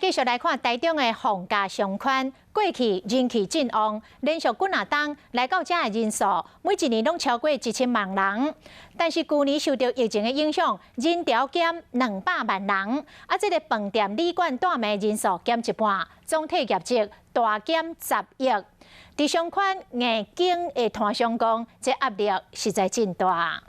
繼續來看台中的逢甲商圈，過去人氣真旺，連續幾若冬來到遮的人數，每一年攏超過1000萬人。但是舊年受著疫情的影響，人潮減200萬人，啊，這個飯店、旅館、蹛暝人數減一半，總體業績大減10億。佇商圈硬經的攤商講，這壓力實在真大。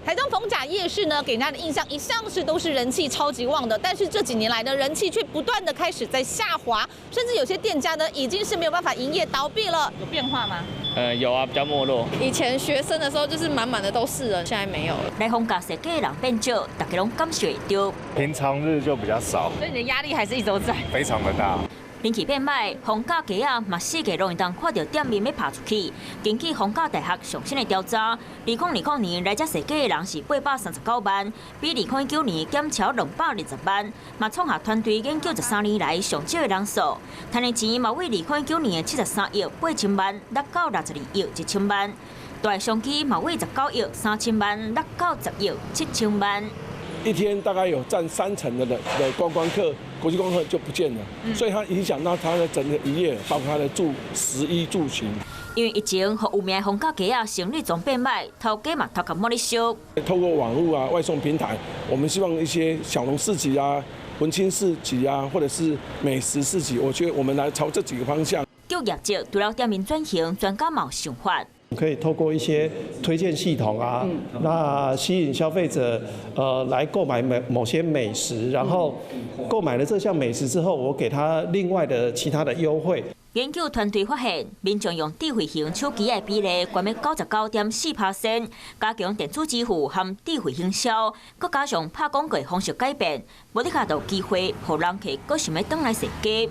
台中逢甲夜市呢，給人家的印象一向是都是人氣超級旺的，但是這幾年來呢，人氣卻不斷的開始在下滑，甚至有些店家呢，已經是沒有辦法營業倒閉了。有變化嗎？有啊，比較沒落。以前學生的時候就是滿滿的都是人，現在沒有了。來逢甲踅街的人變少，大家攏感受會著。平常日就比較少，所以你的壓力還是一直都在。非常的大。人氣變䆀，逢甲街仔嘛四界攏會當看著店面欲拍出去。根據逢甲大學上新的調查，2020年來遮踅街的人是839萬，比2019年減超220萬，嘛創下團隊研究13年來上少的人數。趁的錢嘛為2019年的73億8千萬，落到62億1千萬。大商機嘛為19億3千萬，落到10億7千萬。一天大概有佔3成的觀光客，國際觀光客就不見了，所以它影響到它的整個營業，包括它的住食衣住行。因為疫情，予有名逢甲街仔生意總變䆀，頭家嘛頭殼無咧燒。透過網路啊、外送平台，我們希望一些小農市集啊、文青市集啊，或者是美食市集，我覺得我們來朝這幾個方向。救業績，除了店面轉型，專家嘛有想法。可以透過一些推薦系統啊，那吸引消費者來購買某某些美食，然後購買了這項美食之後，我給他另外的其他的優惠。研究團隊發現，民眾用智慧型手機的比例懸欲99.4%，加強電子支付和智慧行銷，閣加上拍廣告方式改變，無的確就有機會予人客閣想欲轉來踅街。